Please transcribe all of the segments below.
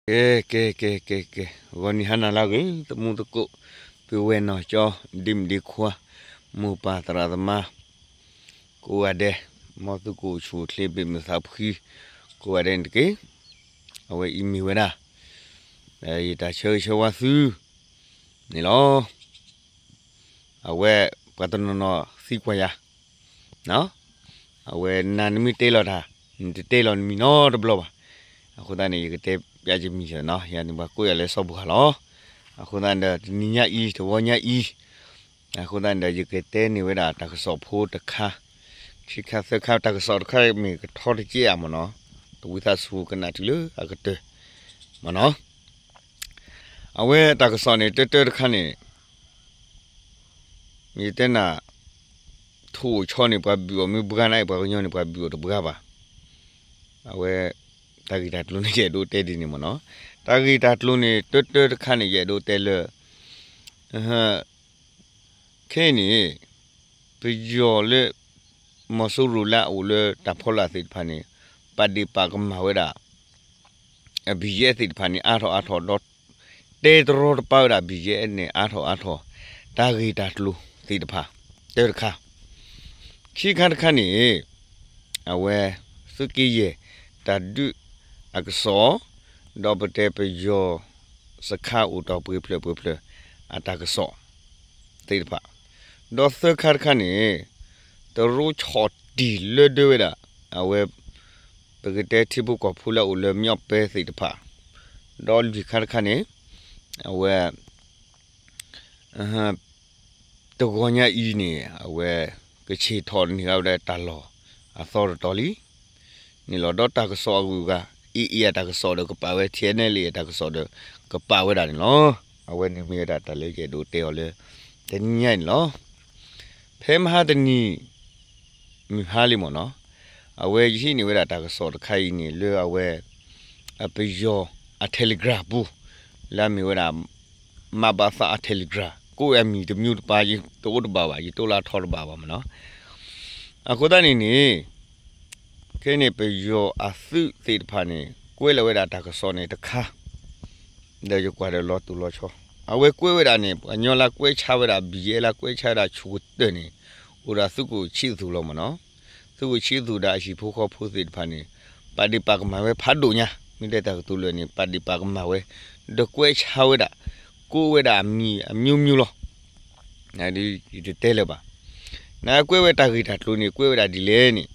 ကဲ ကဲ ကဲ ကဲ ကဲ, ဂီၤနံၤဟါနၤလၢအဂ့ၤ သမူသကိး ပုၢ်ဝဲၢ်နီၢ်ကၠီ ဒ့မုၣ်ဒ့ခွါ မိၢ်ပၢ်သရၣ်သမါ ကိးဂၤဒဲး, မ်သုကအိၣ်ဆူၣ်အိၣ်ချ့ ဘၣ်မုာ်သးဖှံ ကိးဂၤဒဲးန့ၣ်တက့ၢ်. အဝဲအံၤမ့ၢ်ဝဲဒၣ် ယတၢ်ဆၢဂ့ၤဆၢဝါသုန့ၣ်လီၤ. အဝဲ ပှၤတနီၤနီၤသံကွၢ်ယၤ အဝဲနၤနမ့ၢ်တဲလီၤတၢ် နတတဲလီၤနမံၤနီတဘျီဘၣ်. အဃိသတးန့ၣ် ယကတဲပျးယမံၤနီၤ ယၤန့ၣ်ပှၤကိးယၤလၢစီၤပှၢ်လီၤ. အဃိသတးဒီး တနံၤညါအံၤ တဝီညါအံၤ အဃိသတးန့ၣ်ဒီး ယကတဲန့ၢ်ဝဲဒၣ်တၢ်ကစီၣ်ဖိတခါ ခံခါသၢခါ တၢ်ကစီၣ်တခါမ့ၢ်ကထီတကဲအါမ့ၢ်နီၤ တဝံသးစူၤကနၣ်တုၤလၢအကတၢၢ်မ့ၢ်နီၤ. အဝဲတၢ်ကစီၣ်န့ၣ် တၢတၢတခါန့ၣ် မ့ၢ်တဲနၤ ထိၣ်အိၣ်ဆီန့ၣ် ပှၤဘုၣ်အီၤမ့ၢ်ဘှါန့ၣ် ပှၤကညီန့ၣ် ပှၤဘုၣ်အီၤတဘှါဘၣ်. အဝဲ တၢ်ဂ့ၢ်တၢ်ကျိၤန့ၣ်ယအဲၣ်ဒိးတဲဒ်န့ၣ်မ့ၢ်နီၤ. တၢ်ဂ့ၢ်တၢ်ကျိၤန့ၣ် တၢတၢတခါန့ၣ် ယအဲၣ်ဒိးတဲလၢ ခဲအံၤန့ၣ် ပယီၤလၢ မီၤစိရိၤလၢအအိၣ်လၢတၢ်ဖီလာ်သ့ၣ်တဖၣ်န့ၣ် ပာ်ဒ့ၣ်ပာ်ကမၣ်ဝဲဒၣ် BGF သ့ၣ်တဖၣ်န့ၣ် အါထီၣ်အါထီၣ်ဒီး တဲတရီတပါဝဲဒၣ် BGF န့ၣ် အါထီၣ်အါထီၣ် တၢ်ဂ့ၢ်တၢ်ကျိၤသ့ၣ်တဖၣ် တၢတခါ ခံခါတခါန့ၣ် အဝဲ သုးက့ယဲၢ်တၢ်ဒုးအကစီၣ် ဒီးပတဲပယီၤစခါအိၣ်တီၢ်ပှဲၤဖျၢၣ်ပှဲၤဖျၢၣ် အတၢ်ကစီၣ်သ့ၣ်တဖၣ် ဒီးသၢခါတခါန့ၣ် တရူးဆီၣ်တံၢ်လၢဒၢဝဲဒၣ် အဝဲ ပကတဲထံဖိကီၢ်ဖိလၢအအိၣ်လၢမျီးပဲသ့ၣ်တဖၣ် ဒီးလွံၢ်ခါတခါန့ၣ် အဝဲ တဂီၤညါအံၤန့ၣ် အဝဲ ကဆ့ၣ်ထီၣ်န့ၢ်ဝဲဒၣ်တၢ်လီၢ်အသီတတီၤလံန့ၣ်လီၤ. ဒီးတၢ်ကစီၣ်အဂုၤအဂၤ AA အတၢ်ကစီၣ်ဒီးကပာ်ဝဲ TNLA အတၢ်ကစီၣ်ဒီးကပာ်ဝဲဒၣ်န့ၣ်လီၤ. အဝဲန့ၣ်မ့ၢ်ဝဲဒၣ်တၢ်လၢယအဲၣ်ဒိးတဲအီၤလၢ တနံၤညါအံၤန့ၣ်လီၤ. ဖဲမဟါတနံၤ မုၢ်ဟါလံမ့ၢ်နီၤ အဝဲယဟံးန့ၢ်ဝဲဒၣ်တၢ်ကစီၣ်တခါအံၤန့ၣ် လၢအဝဲ အပယီၤအ Telegram ပူၤ လၢအမ့ၢ်ဝဲဒၣ် မးဘးသးအ Telegram ကိးဝဲအမံၤတမံၤတပၤ ယတအိၣ်တဘၣ်ဘၣ် ယတအိၣ်လၢအထီတဘၣ်ဘၣ်မ့ၢ်နီၤ. အဃိသတးန့ၣ်န့ၣ် ခဲန့ၣ်ပယီၤအသုးသ့ၣ်တဖၣ်န့ၣ် ကွဲးလီၤဝဲဒၣ်တၢ်ကစီၣ်န့ၣ်တခါ ဒီးယကွၢ်ဒီးလီၤတိၢ်လီၤဆီ အဝဲကွဲးဝဲဒၣ်န့ၣ် ပှၤကညီလၢကွဲးဆါဝဲဒၣ် BGF လၢကွဲးဆါဝဲဒၣ်ဆူၣ်ကတၢၢ်န့ၣ် အိၣ်ဒီးသုးခိၣ်ဆံးသူၣ်လီၤမ့ၢ်နီၤ. သုးခိၣ်ဆံးသူၣ်ဒီးအဟံၣ်ဖိဃီဖိသ့ၣ်တဖၣ်န့ၣ် ပာ်ဒ့ၣ်ပာ်ကမၣ်ဝဲဖးဒိၣ်ညါ မ့ၢ်တဲတၢ်ကတိၤလၢာ်န့ၣ် ပာ်ဒ့ၣ်ပာ်ကမၣ်ဝဲ ဒီးကွဲးဆါဝဲဒၣ် ကိးဝဲဒၣ်အမံၤအမျိုးမျိုးလီၤ. ယတတဲလၢၤဘၣ်. နကွဲးဝဲတၢ်ဂ့ၢ်တၢ်ကျိၤန့ၣ် ကွဲးဝဲဒၣ်ဒ်လဲၣ်န့ၣ်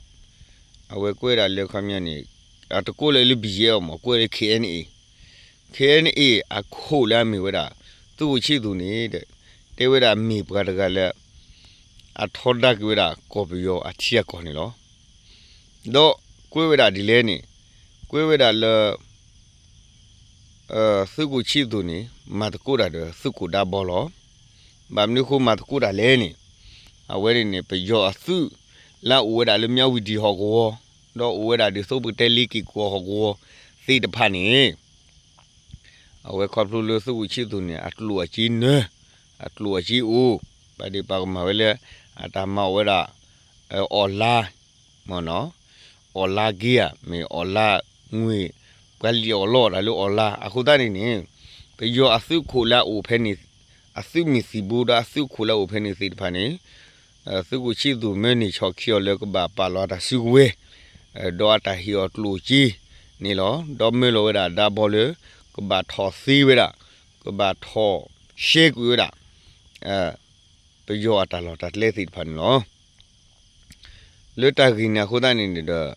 အဝဲကွဲးဒၣ်လၢခီပညီန့ၣ် အတကိးလၢာ်လၢ BGF အီၤမ့ၢ် ကွဲးလၢ KNA KNA အခိၣ်လၢအမ့ၢ်ဝဲဒၣ် သုးခိၣ်ဆံးသူၣ်န့ၣ် တဲဝဲဒၣ်မ့ၢ်ပှၤတဂၤလၢ အထီဒါက့ၤဝဲဒၣ်ကီၢ်ပယီၤအထံအကီၢ်န့ၣ်လီၤ. ဒီးကွဲးဝဲဒၣ်ဒ်လဲၣ်န့ၣ် ကွဲးဝဲဒၣ်လၢ သုးခိၣ်ဆံးသူၣ်န့ၣ် မၤသကိးတၢ်ဒီးသုးခိၣ်ဒါဘီလီၤ. ဘၣ်မနုၤအဃိမၤသကိးတၢ်လဲၣ်န့ၣ် အဝဲန့ၣ်န့ၣ် ပယီၤအသုး လၢအအိၣ်ဝဲဒၣ်လၢမၠၣ်ဝတံၣ်ဟီၣ်ကဝီၤ ဒီးအိၣ်ဝဲဒၣ်ဒ်သိးပကတဲလ့က့ၤကီၢ်ဟီၣ်ကဝီၤသ့ၣ်တဖၣ်န့ၣ် အဝဲခီဖျိလၢသုးခိၣ်ဆံးသူၣ်န့ၣ် အကျိၣ်အစ့နၢၤ အကျိၣ်အစ့အိၣ် ပာ်ဒ့ၣ်ပာ်ကမၣ်ဝဲလၢ အတၢ်မၤအီၣ်ဝဲဒၣ် online မ့ၢ်နီၤ online game မ့ၢ် online ငွေ ပှၤလံၣ်အီၣ်လီအီၣ်တၢ်လၢ online အဃိသတးန့ၣ်န့ၣ် ပယီၤအသုးခိၣ်လၢအအိၣ်ဖဲန့ၣ် အသုးမုၢ်သံၣ်ဘိဒီးအသုးခိၣ်လၢအအိၣ်ဖဲန့ၣ်သ့ၣ်တဖၣ်န့ၣ် သုးခိၣ်ဆံးသူၣ်မၢန့ၢ်ဆီၣ်ခံအီၤလၢကဘၣ်ပာ်လီၤတၢ်စုကဝဲၤ ဒီးအတၢ်ဟ့ၣ်အီၤကျိၣ်စ့န့ၣ်လီၤ. ဒီးမၢလီၤဝဲဒၣ်ဒါဘီလၢ ကဘၣ်ထီၣ်သ့ဝဲဒၣ် ကဘၣ်ထီၣ်ရှဲကွံာ်ဝဲဒၣ် ပယီၤအတၢ်လီၢ်တၢ်ကျဲသ့ၣ်တဖၣ်န့ၣ်လီၤ. လၢတၢ်ဂ့ၢ်န့ၣ်အဃိသတးန့ၣ်န့ၣ်ဒီး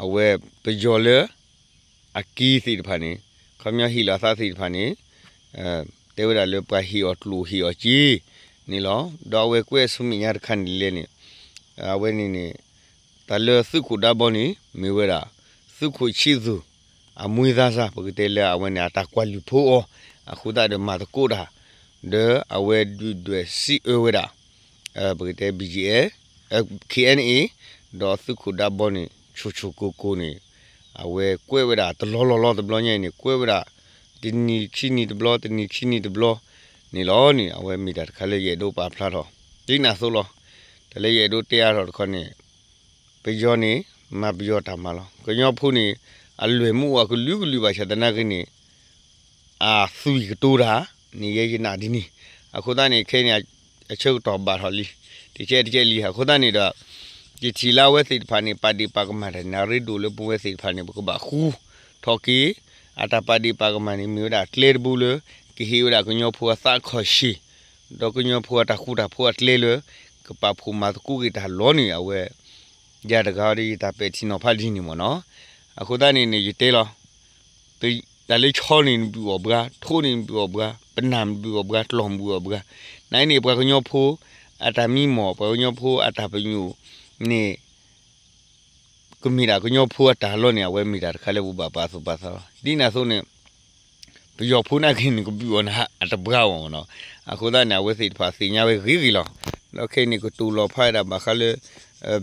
အဝဲပယီၤလၢ အက့သ့ၣ်တဖၣ်န့ၣ် ခီပညီဟ့ၣ်လီၤသးသ့ၣ်တဖၣ်န့ၣ် တဲဝဲဒၣ်လၢပှၤဟ့ၣ်အီၤကျိၣ်ဟ့ၣ်အီၤစ့န့ၣ်လီၤ. ဒီးအဝဲကွဲးဆူမဲာ်ညါတခါန့ၣ်လဲၣ်န့ၣ် အဝဲန့ၣ်န့ၣ် တၢ်လၢသုးခိၣ်ဒါဘီန့ၣ် မ့ၢ်ဝဲဒၣ် သုးခိၣ်ဆံးသူၣ် အမွေးသားစၢ် ပကတဲလၢအဝဲန့ၣ် အတၢ်ကွၢ်လုၢ်ဖိအီၤ အဃိသတးဒီးမၤသကိးတၢ် ဒီးအဝဲဒုၣ်ဒွဲၣ်စံးအၢဝဲဒၣ် ပကတဲ BGF KNA ဒီးသုးခိၣ်ဒါဘီန့ၣ် ဆိၣ်ဆိၣ်ကိၢ်ကိၢ်န့ၣ် အဝဲကွဲးဝဲဒၣ်တလီၢ်လီၢ်လီၢ်တဘျီညါအံၤန့ၣ် ကွဲးဝဲဒၣ် တနံၤခံနံၤတဘျီ တနံၤခံနံၤတဘျီန့ၣ်လီၤန့ၣ် အဝဲမ့ၢ်တၢ်တခါလၢယအဲၣ်ဒိးပာ်ဖျါထီၣ် ဒ်န့ၣ်အသိးလီၤ. တၢ်လၢယအဲၣ်ဒိးတဲအါထီၣ်တခီန့ၣ် ပယီၤန့ၣ် မၤပယီၤတၢ်မၤလီၤ. ကညီဖိန့ၣ် အလွဲၢ်မူအိၣ်အကလုာ်ကလုာ်ဘၣ်ဆၣ်သနာ်က့န့ၣ် အသွံၣ်ကတိၤတၢ်န့ၣ် ယဲယနာ်ဒ်န့ၣ်. အဃိသတးန့ၣ် ခဲအံၤန့ၣ် အဆၢကတီၢ်ဘၣ်ထီၣ်လံ တကဲတကဲလံ. အဃိသတးန့ၣ်ဒီး ယထံၣ်လၢအဝဲသ့ၣ်တဖၣ်န့ၣ် ပာ်ဒ့ၣ်ပာ်ကမၣ်တၢ်န့ၣ် အရ့ဒိၣ်လၢပဝဲသ့ၣ်တဖၣ်န့ၣ် ပကဘၣ်ဃူထီၣ်က့ၤ အတၢ်ပာ်ဒ့ၣ်ပာ်ကမၣ်န့ၣ် မ့ၢ်ဝဲဒၣ်ကျဲတဘိလၢ ကဟ့ၣ်ဝဲဒၣ်ကညီဖိအသးခီၣ်ရှံၣ် ဒီးကညီဖိအတၢ်ဃူတၢ်ဖိးအကျဲလၢ ကပာ်ဖှိၣ်မၤသကိးက့ၤတၢ်လီၤန့ၣ် အဝဲ ယၤတဂၤဒီးယတၢ်ပဲာ်ထံနီၤဖးဒ်န့ၣ်မ့ၢ်နီၤ. အဃိသတးန့ၣ်န့ၣ် ယတဲလီၤ တၢ်လၢဆီန့ၣ်နဘုၣ်အီၣ်ဘှါ, ထိန့ၣ်နဘုၣ်အီၣ်ဘှါ, ပနၢ်နဘုၣ်အီၣ်ဘှါ, ကျီၢ်နဘုၣ်အီၣ်ဘှါ, နာ်အံၤန့ၣ် ပှၤကညီဖိ အတၢ်မံမီၢ် ပှၤကညီဖိအတၢ်ပညိၣ်န့ၣ် ကမ့ၢ်ဒၣ်ကညီဖိအတၢ်လီၢ်န့ၣ် အဝဲမ့ၢ်တၢ်တခါလၢပဘၣ်ပာ်သူၣ်ပာ်သးလီၤ. ဒ်န့ၣ်အသိးန့ၣ် ပယီၤဖိနာ်က့န့ၣ် ကဘုၣ်အီၣ်နၤအတဘှါအီၤမ့ၢ်နီၤ. အဃိသတးန့ၣ် အဝဲသ့ၣ်တဖၣ်သ့ၣ်ညါဝဲဂ့ၤဂ့ၤလီၤ. ဒီးခဲအံၤန့ၣ် ကတိၤလီၤဖးဝဲဒၣ်ဘၣ်ဃးလၢ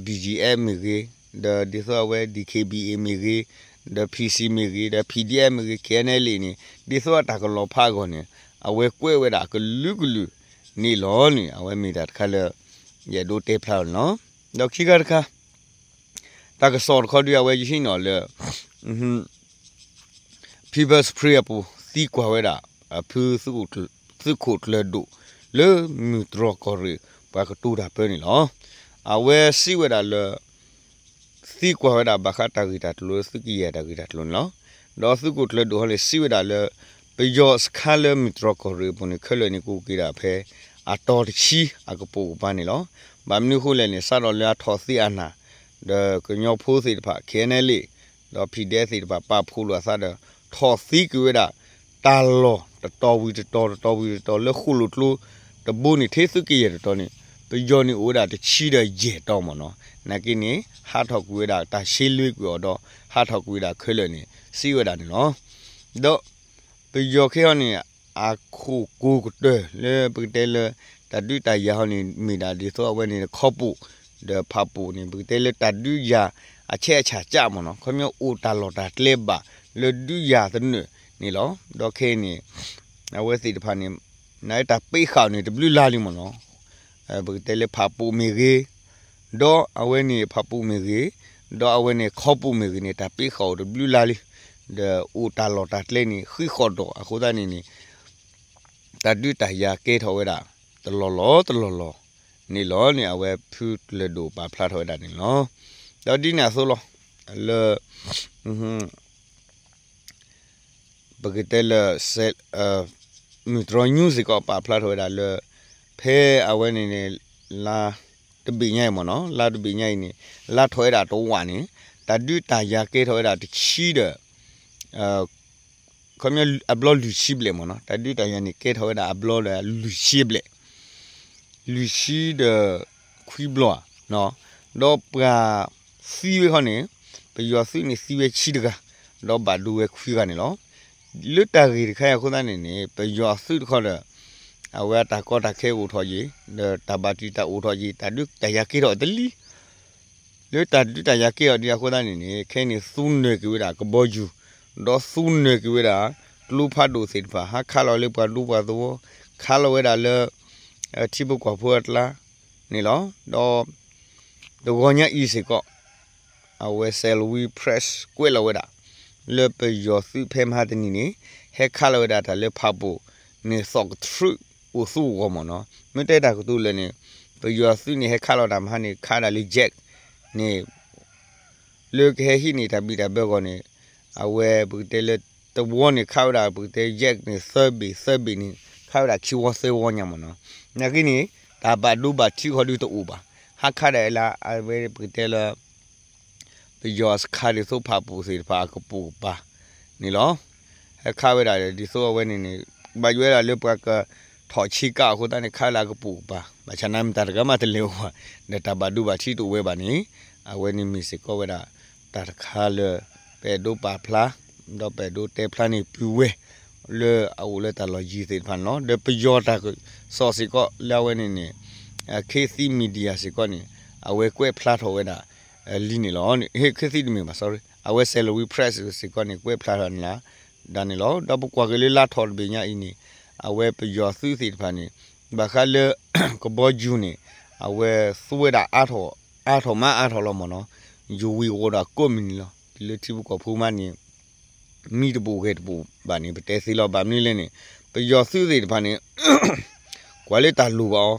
BGF မ့ၢ်ဂ့ၤ, ဒီးဒ်သိးအဝဲ DKBA မ့ၢ်ဂ့ၤ, ဒီး PC မ့ၢ်ဂ့ၤ, ဒီး PDF မ့ၢ်ဂ့ၤ, KNLA န့ၣ် ဒ်သိးအတၢ်ကလီၤဖးအဂီၢ်န့ၣ် အဝဲကွဲးဝဲဒၣ်ကလုာ်ကလုာ်န့ၣ်လီၤန့ၣ် အဝဲမ့ၢ်တၢ်တခါလၢ ယအဲၣ်ဒိးတဲဖျါအီၤန့ၣ်လီၤ. ဒီးခံခါတခါ တၢ်ကစီၣ်တခီဒုး အဝဲယဟံးန့ၢ်အီၤလၢ People's Spring အပူၤ သံကွၢ်ဝဲဒၣ် အဖု သုးခိၣ်ကျၢၢ်ဒိၣ် လၢမုၢ်တြီၢ်ကီၢ်ရ့ၣ် ပှၤကတိၤတၢ်ပၢန့ၣ်လီၤ. အဝဲစံးဝဲဒၣ်လၢ သံကွၢ်ဝဲဒၣ်ဘၣ်ဃးတၢ်ဂ့ၢ်တၢ်ကျိၤလၢသုးကယဲၢ်တၢ်ဂ့ၢ်တၢ်ကျိၤန့ၣ်လီၤ. ဒီးသုးခိၣ်ကျၢၢ်ဒိၣ်ဟီန့ၣ် စံးဝဲဒၣ်လၢ ပယီၤစခါလၢမုၢ်တြီၢ်ကီၢ်ရ့ၣ်အပူၤန့ၣ် ခဲလၢာ်န့ၣ် ကအိၣ်က့ၤဒၣ်ဖဲ အတီၤတဆံအကပိာ်ကပၤန့ၣ်လီၤ. ဘၣ်မနုၤအဃိလဲၣ်န့ၣ် စးထီၣ်လၢအထီၣ်သ့အနၢ် ဒီးကညီဖိသ့ၣ်တဖၣ် KNLA ဒီး PDF သ့ၣ်တဖၣ် ပာ်ဖှိၣ်လိာ်အသးဒီး ထီၣ်သ့ကွံာ်ဝဲဒၣ် တၢ်လီၢ်တတီၤဝံၤတတီၤ တတီၤဝံၤတတီၤ လၢဃိၣ်လိာ်ကျိတဘိန့ၣ် ထဲသုးကယဲၢ်တတီၤန့ၣ် ပယီၤန့ၣ်အိၣ်ဝဲဒၣ်တဆံဒီးယဲၢ်တီၤမ့ၢ်နီၤ. နာ်က့န့ၣ် ဟးထီၣ်ကွံာ်ဝဲဒၣ်တၢ်ရှဲလွံကွံာ်အီၤဒီး ဟးထီၣ်ကွံာ်ဝဲဒၣ်ခဲလၢာ်န့ၣ် စံးဝဲဒၣ်န့ၣ်လီၤ. ဒီး ပယီၤခဲအံၤန့ၣ် အခိၣ်ကိၤကတၢၢ်လၢပကတဲလၢ တၢ်ဒုးတၢ်ယၤဟီန့ၣ် မ့ၢ်ဒၣ်ဒ်သိးအဝဲန့ၣ် ခီပူး ဒီးဖးပူးန့ၣ် ပကတဲလၢတၢ်ဒုးယၤ အဆဲးအဆၣ်ကၢ်မ့ၢ်နီၤ ခီပညီအိၣ်တၢ်လီၢ်တၢ်ကျဲဘၣ်လၢဒုးယၤသနၢၣ်န့ၣ်လီၤ. ဒီးခဲအံၤန့ၣ် အဝဲသ့ၣ်တဖၣ်န့ၣ် နတၢ်ပ့းဃာ်အီၤန့ၣ် တဘျုးလါလံမ့ၢ်နီၤ ပကတဲလၢဖးပူးမ့ၢ်ဂ့ၤ, ဒီးအဝဲန့ၣ်ဖးပူးမ့ၢ်ဂ့ၤ, ဒီးအဝဲန့ၣ်ခီပူးမ့ၢ်ဂ့ၤန့ၣ် တၢ်ပ့းဃာ်အိၣ်တဘျုးလါလံ. ဒီးအိၣ်တၢ်လီၢ်တၢ်ကျဲန့ၣ် ဃံးဃီၣ်ဒီးအဃိသတးန့ၣ်န့ၣ် တၢ်ဒုးတၢ်ယၤကဲထီၣ်ဝဲဒၣ် တလီၢ်လီၢ်တလီၢ်လီၢ်န့ၣ်လီၤန့ၣ် အဝဲဖုကျၢၢ်ဒိၣ်ပာ်ဖျါထီၣ်ဝဲဒၣ်န့ၣ်လီၤ. ဒီးဒ်န့ၣ်အသိးလီၤ လၢ ပကတဲလၢ မုၢ်တြီ news စ့ၢ်ကီးပာ်ဖျါထီၣ်ဝဲဒၣ်လၢ ဖဲအဝဲန့ၣ်န့ၣ် လါတဘ့ၣ်ညါအံၤမ့ၢ်နီၤ လါတဘ့ၣ်ညါအံၤန့ၣ် လါထီၣ်ဝဲဒၣ်တဝာ်န့ၣ် တၢ်ဒုးတၢ်ယၤကဲထီၣ်ဝဲဒၣ်တဆံဒီး ခီပညီအဘျီလွံၢ်ဆံဘျဲၣ်မ့ၢ်နီၤ တၢ်ဒုးတၢ်ယၤန့ၣ် ကဲထီၣ်ဝဲဒၣ်အဘျီဒီးလွံၢ်ဆံဘျဲၣ် လွံၢ်ဆံဒီးခွံဘျီဧါ, ဒီးပှၤသံဝဲခီန့ၣ် ပယီၤသုးန့ၣ်သံဝဲဆံတဂၤ ဒီးဘၣ်ဒိဝဲခွံဂၤန့ၣ်လီၤ. လၢတၢ်ဂ့ၢ်တခါအံၤအဃိသတးန့ၣ်န့ၣ် ပယီၤသုးတခီဒီး အဝဲအတၢ်ကီတၢ်ခဲအိၣ်ထီၣ်ယံၤ ဒီးတၢ်ဘၣ်တံာ်တာ်အိၣ်ထီၣ်ယံၤ တၢ်ဒုးတၢ်ယၤကဲထီၣ်တလံ လၢတၢ်ဒုးတၢ်ယၤကဲထီၣ်ဒ်အဃိသတးန့ၣ်န့ၣ် ခဲအံၤန့ၣ် သူနၢၤက့ၤဝဲဒၣ်ကဘီယူၤ, ဒီးသူနၢၤက့ၤဝဲဒၣ် ကျိဖးဒိၣ်သ့ၣ်တဖၣ် ဟးခးလီၤလၢပှၤဒူပှၤသဝီ, ခးလီၤဝဲဒၣ်လၢ ထံဖိကီၢ်ဖိအကျါန့ၣ်လီၤ. ဒီး တဂီၤညါအံၤစ့ၢ်ကီး အဝဲ Salween Press ကွဲးလီၤဝဲဒၣ် လၢပယီၤသုးဖဲမဟါတနံၤန့ၣ် ဟဲခးလီၤဝဲဒၣ်တၢ်လၢဖးပူၤန့ၣ် သီၣ်ကထြူးအိၣ်သူအဂီၢ်မ့ၢ်နီၤ. မ့ၢ်တဲတၢ်ကတိၤလၢာ်န့ၣ် ပယီၤသုးန့ၣ် ဟဲခးလီၤတၢ်မဟါန့ၣ် ခးဒၣ်လၢ jet န့ၣ် လၢကဟဲဟံးန့ၢ်တၢ်ဘံၣ်တၢ်ဘၢအဂီၢ်န့ၣ် အဝဲပကတဲလၢ တဝီန့ၣ်ခးဝဲဒၣ်ပကတဲ jet န့ၣ် သၢဘ့ၣ် သၢဘ့ၣ်န့ၣ် ခးဝဲဒၣ်ခံဝီသၢဝီညါမ့ၢ်နီၤ. နာ်က့န့ၣ် တၢ်ဘၣ်ဒိဘၣ်ထံးဃီဒုးတအိၣ်ဘၣ်. ဟးခးဒၣ်လၢအဝဲပကတဲလၢ ပယီၤစခါဒ်သိးဖးပူၤသ့ၣ်တဖၣ်အကပိာ်ကပၤန့ၣ်လီၤ. ဟဲခးဝဲဒၣ်ဒ်သိးအဝဲန့ၣ်န့ၣ် ဘၣ်ယွဲဒၣ်လၢပှၤကထီၣ်ဆံကးအဃိသတးန့ၣ် ခးဝဲဒၣ်အကပိာ်ကပၤ ဘၣ်ဆၣ်နာ်မ့ၢ်တၢ်တဂၤမးတလဲၤအိၣ်ဘၣ် ဒီးတၢ်ဘၣ်ဒိဘၣ်ထံးတအိၣ်ဝဲဘၣ်န့ၣ် အဝဲန့ၣ်မ့ၢ်စ့ၢ်ကီးဝဲဒၣ် တၢ်တခါလၢ ပအဲၣ်ဒိးပာ်ဖျါ ဒီးပအဲၣ်ဒိးတဲဖျါန့ၣ်ပုၢ်ဝဲၢ် လၢအအိၣ်လၢတၢ်လီၢ်ယံၤသ့ၣ်တဖၣ်န့ၣ်လီၤ. ဒီးပယီၤတၢ်ကစီၣ်စ့ၢ်ကီးလၢအဝဲန့ၣ်န့ၣ် ခေတ်သစ် Media စ့ၢ်ကီးန့ၣ် အဝဲကွဲးဖျါထီၣ်ဝဲဒၣ် လံန့ၣ်လီၤ. ခေတ်သစ်တမ့ၢ်ဘၣ် sorry အဝဲ Salween Press စ့ၢ်ကီးန့ၣ် ကွဲးဖျါထီၣ်န့ၣ်လီၤ ဒၣ်န့ၣ်လီၤ. ဒီးပကွၢ်က့ၤလၢလါထီၣ်တဘ့ၣ်ညါအံၤန့ၣ် အဝဲပယီၤသုးသ့ၣ်တဖၣ်န့ၣ် ဘၣ်ဃးလၢ ကဘီယူၤန့ၣ် အဝဲသူဝဲဒၣ်အါထီၣ် အါထီၣ်မးအါထီၣ်လီၤမ့ၢ်နီၤ. ယူၤဝံၤအဃိဒီးကိးမုၢ်နံၤလီၤ. တုၤလၢထံဖိကီၢ်ဖိမးန့ၣ် မံတဘူးဂဲၤတဘူးဘၣ်န့ၣ် ပတဲသ့လီၤ. ဘၣ်မနုၤလဲၣ်န့ၣ် ပယီၤသုးသ့ၣ်တဖၣ်န့ၣ် ကွၢ်လၢတၢ်လိၣ်ဘၣ်အီၤ,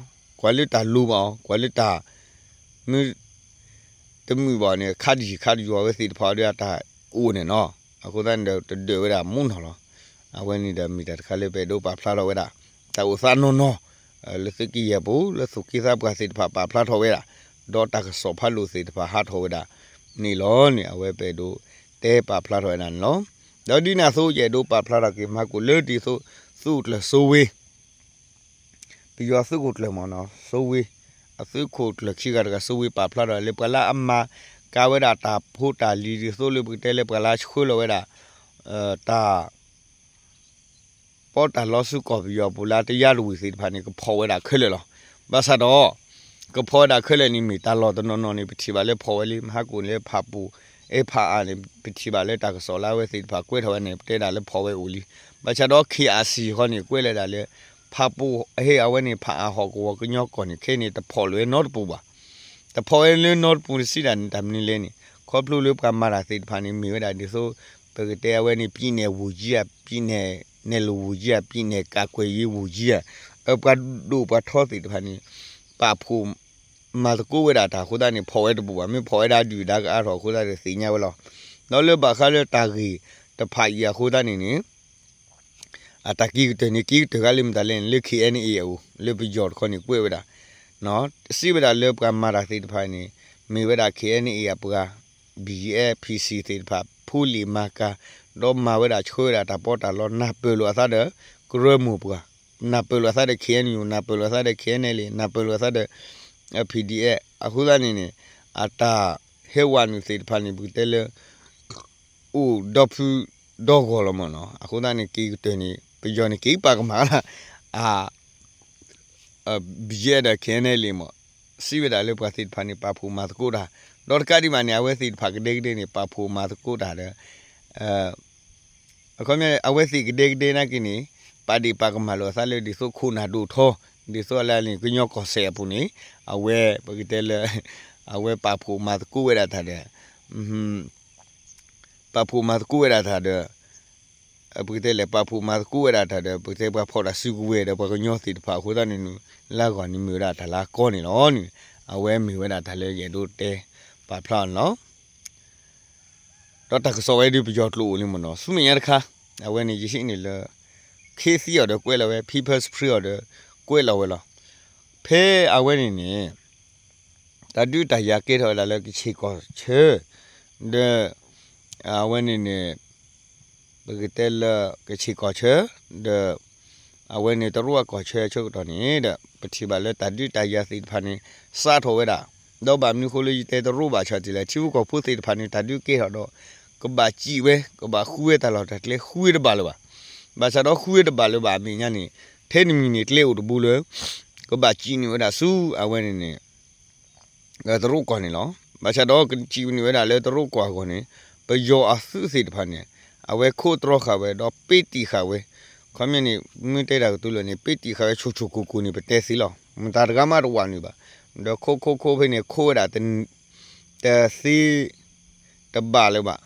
ကွၢ်လၢတၢ်လိၣ်ဘၣ်အီၤ, ကွၢ်လၢတၢ် မ့ၢ် တမုာ်ဘၣ်န့ၣ် ခးတယံၤခးတယွၤဝဲသ့ၣ်တဖၣ်ဒီးအတၢ်အိၣ်န့ၣ်နီၤ. အဃိသတးန့ၣ်ဒီး တဒၢးဝဲဒၣ်မူနီၤလီၤ. အဝဲန့ၣ်ဒီးမ့ၢ်တၢ်တခါလၢပအဲၣ်ဒိးပာ်ဖျါထီၣ်ဝဲဒၣ် တၢ်အိၣ်သးနီၢ်နီၢ် လၢသုးက့ယဲၢ်ပူၤ လၢသူၣ်က့သးပှၢ်သ့ၣ်တဖၣ်ပာ်ဖျါထီၣ်ဝဲဒၣ်, ဒီးတၢ်ကစီၣ်ဖးဒိၣ်သ့ၣ်တဖၣ်ဟးထီၣ်ဝဲဒၣ်န့ၣ်လီၤန့ၣ် အဝဲပအဲၣ်ဒိးတဲပာ်ဖျါထီၣ်ဝဲဒၣ်န့ၣ်လီၤ. ဒီးဒ်န့ၣ်အသိး ယအဲၣ်ဒိးပာ်ဖျါထီၣ်က့ၤ မၤကိၣ်လၢဒ်သိး သုးခိၣ်ကျၢၢ်စိဝ့ ပယီၤသုးခိၣ်ကျၢၢ်မ့ၢ်နီၤ စိဝ့ အသုးခိၣ်ကျၢၢ်ခံဂၤတဂၤ စိဝ့ ပာ်ဖျါထီၣ်လၢပှၤလၢအမၤကၤဝဲဒၣ်တၢ်ဖိတၢ်လံၤ ဒ်သိးလၢပကတဲလၢပှၤလၢဆှၢလီၤဝဲဒၣ် တၢ် ပီးတၢ်လီဆူကီၢ်ပယီၤပူၤလၢတယါတဝံၤသ့ၣ်တဖၣ်န့ၣ် ကဖီၣ်ဝဲဒၣ်ခဲလၢာ်လီၤ. ဘၣ်ဆၣ်ဒီး ကဖီၣ်ဝဲဒၣ်ခဲလၢာ်န့ၣ် မ့ၢ်တၢ်လီၢ်တနီၤနီၤန့ၣ် ပထံၣ်ဘၣ်လၢဖီၣ်ဝဲလံ မဟါကိၣ်လၢဖးပူၤ အဲၣ်ဖးအါန့ၣ် ပထံၣ်ဘၣ်လၢတၢ်ကစီၣ်လၢအဝဲသ့ၣ်တဖၣ်ကွဲးထီၣ်ဝဲန့ၣ် ပတဲဒၣ်လၢဖီၣ်ဝဲအိၣ်လံ. ဘၣ်ဆၣ်ဒီး ခ့ၣ်အၣ်စံၣ် ဃီန့ၣ် ကွဲးလီၤဒၣ်လၢ ဖးပူၤ ဟ့ၣ်အဝဲန့ၣ် ဖးအါဟီၣ်ကဝီၤကညီကီၢ်န့ၣ် ခဲအံၤန့ၣ် တဖီၣ်လၢၤဝဲနီတပူၤဘၣ်. တဖီၣ်ဝဲလၢနီတပူၤတစံးဒၣ်န့ၣ် တၢ်မနုၤလဲၣ်န့ၣ် ခီဖျိလၢပှၤမၤတၢ်သ့ၣ်တဖၣ်န့ၣ် မ့ၢ်ဝဲဒၣ်ဒ်သိး ပကတဲအဝဲန့ၣ် ပြည်နယ်ဝန်ကြီးဧါ ပြည်နယ် နယ်လုံဝန်ကြီးဧါ ပြည်နယ်ကာကွယ်ရေးဝန်ကြီးဧါ ပှၤဒိၣ်ပှၤထီသ့ၣ်တဖၣ်န့ၣ် ပာ်ဖှိၣ်မၤသကိးဝဲဒၣ်တၢ်အဃိသတးန့ၣ် ဖီၣ်ဝဲတပူၤဘၣ်. မ့ၢ်ဖီၣ်ဝဲဒၣ်ဒုၣ်ဒါကအါထီၣ်အဃိသတးဒီးသ့ၣ်ညါဝဲလီၤ. ဒီးလၢဘၣ်ဃးလၢတၢ်ဂ့ၢ်တဖၣ်အံၤအဃိသတးန့ၣ်န့ၣ် အတၢ်က့ၤကတၢၢ်န့ၣ် က့ၤကတၢၢ်ဂၤလၢမတၤလဲၣ်န့ၣ် လၢ ခ့ၣ်အဲၣ်အ့ၣ်အူ လၢပယီၤတခီန့ၣ်ကွဲးဝဲဒၣ် စံးဝဲဒၣ်လၢပှၤမၤတၢ်သ့ၣ်တဖၣ်န့ၣ် မ့ၢ်ဝဲဒၣ် ခ့ၣ်အဲၣ်အ့ၣ်အပှၤ ဘံၣ်ယဲၣ် ဖံၣ်စံၣ်သ့ၣ်တဖၣ် ဖိလံာ်မၤကၤ ဒီးမၤဝဲဒၣ်ဆှၢဝဲဒၣ်တၢ်ပီးတၢ်လီ နၢ်ပၢၢ်လိာ်အသးဒီး ကရၢမိၢ်ပှၢ် နၢ်ပၢၢ်လိာ်အသးဒီး ခ့ၣ်အဲၣ်အ့ၣ်အူ နၢ်ပၢၢ်လိာ်အသးဒီး ခ့ၣ်အဲၣ်အ့ၣ်အူ နၢ်ပၢၢ်လိာ်အသးဒီး ပီၣ်ဒီအ့ၣ် အဃိသတးန့ၣ်န့ၣ် အတၢ်ဟဲဝဲနုာ်သ့ၣ်တဖၣ်န့ၣ် ပကတဲလၢ အိၣ်ဒီဖုဒီဂီၢ်လီၤမ့ၢ်နီၤ. အဃိသတးန့ၣ် က့ၤကတၢၢ်န့ၣ် ပယီၤန့ၣ်က့ၤပာ်ကမၣ်ဝဲဒၣ် အ ဘံၣ်ယဲၣ်ဒီး ခ့ၣ်အဲၣ်အ့ၣ်အူမ့ၢ် စံးဝဲဒၣ်လၢပှၤသ့ၣ်တဖၣ်န့ၣ် ပာ်ဖှိၣ်မၤသကိးတၢ် ဒီးတကးဒံးဘၣ်န့ၣ် အဝဲသ့ၣ်တဖၣ်ကဒဲကဒဲန့ၣ် ပာ်ဖှိၣ်မၤသကိးတၢ်ဒီး အခီပညီ အဝဲသ့ၣ်ကဒဲကဒဲနာ်က့န့ၣ် ပာ်ဒ့ၣ်ပာ်ကမၣ်လိာ်အသးလၢဒ်သိးခိၣ်နၢ်ဒိၣ်ထီ ဒ်သိးအလၢန့ၣ် ကညီကီၢ်စဲၣ်အပူၤန့ၣ် အဝဲပကတဲလၢ အဝဲပာ်ဖှိၣ်မၤသကိးဝဲဒၣ်တၢ်ဒီး ပာ်ဖှိၣ်မၤသကိးဝဲဒၣ်တၢ်ဒီး ပကတဲလဲၣ် ပာ်ဖှိၣ်မၤသကိးဝဲဒၣ်တၢ်ဒီး ပကတဲပှၤဖီၣ်တၢ်စုကဝဲၤဒီးပှၤကညီသ့ၣ်တဖၣ်အဃိသတးန့ၣ် လၢအဂီၢ်န့ၣ်မ့ၢ်ဝဲဒၣ်တၢ်လၢအကီန့ၣ်လီၤန့ၣ် အဝဲမ့ၢ်ဝဲဒၣ်တၢ်လၢယအဲၣ်ဒိးတဲပာ်ဖျါအီၤန့ၣ်လီၤ. ဒီးတၢ်ကစီၣ်ဝဲဒၣ်ပယီၤကျိာ်အိၣ်လံမ့ၢ်နီၤ ဆူမဲာ်ညါတခါ အဝဲန့ၣ် ယဟံးန့ၢ်လၢ ခ့သံအီၤဒီးကွဲးလီၤဝဲ People's Spring အီၤဒီးကွဲးလီၤဝဲလီၤ. ဖဲအဝဲန့ၣ်န့ၣ် တၢ်ဒုးတၢ်ယၤကဲထီၣ်ဝဲဒၣ်လၢကဆ့ၣ်ကီၢ်ဆၢ ဒီး အဝဲန့ၣ်န့ၣ် ပကတဲလၢကဆ့ၣ်ကီၢ်ဆၢ ဒီး အဝဲန့ၣ်တရူးအကီၢ်ဆၢဆၢကတီၢ်န့ၣ်ဒီး ပထံၣ်ဘၣ်လၢတၢ်ဒုးတၢ်ယၤသ့ၣ်တဖၣ်န့ၣ် စးထီၣ်ဝဲဒၣ် ဒီးဘၣ်မနုၤအဃိလၢယတဲတရူးဘၣ်ဆၣ်ဒ်လဲၣ် ထံဖိကီၢ်ဖိသ့ၣ်တဖၣ်န့ၣ် တၢ်ဒုးကဲထီၣ်ဒီး ကဘၣ်စံးဝဲ ကဘၣ်ဃုဝဲတၢ်လီၢ်တၢ်ကျဲ ဃုဝဲတဘၣ်လၢၤဘၣ်. ဘၣ်ဆၣ်ဒီးဃုဝဲတဘၣ်လၢၤဘၣ်အမဲာ်ညါန့ၣ် ထဲနမံၤန့ၣ် ကျဲအိၣ်တဘိလၢ ကဘၣ်စံးန့ၢ်ဝဲဒၣ်ဆူအဝဲန့ၣ်န့ၣ် တရူးကီၢ်န့ၣ်လီၤ. ဘၣ်ဆၣ်ဒီးကစံးန့ၢ်ဝဲဒၣ်လၢတရူးကီၢ်အဂီၢ်န့ၣ် ပယီၤအသုးသ့ၣ်တဖၣ်န့ၣ် အဝဲခိးတြီဃာ်ဝဲ ဒီးပ့တံာ်ဃာ်ဝဲ ခီပညီန့ၣ် မ့ၢ်တဲတၢ်ကတိၤလၢာ်န့ၣ် ပ့တံာ်ဃာ်ဝဲဆိၣ်ဆိၣ်ကိၢ်ကိၢ်န့ၣ် ပတဲသ့လီၤ. မတၤတဂၤမးတဝးနုာ်ဘၣ်. ဒီးခိးခိးခိးဖဲန့ၣ် ခိးဝဲဒၣ် တသ့ တဘၣ်လၢၤဘၣ်.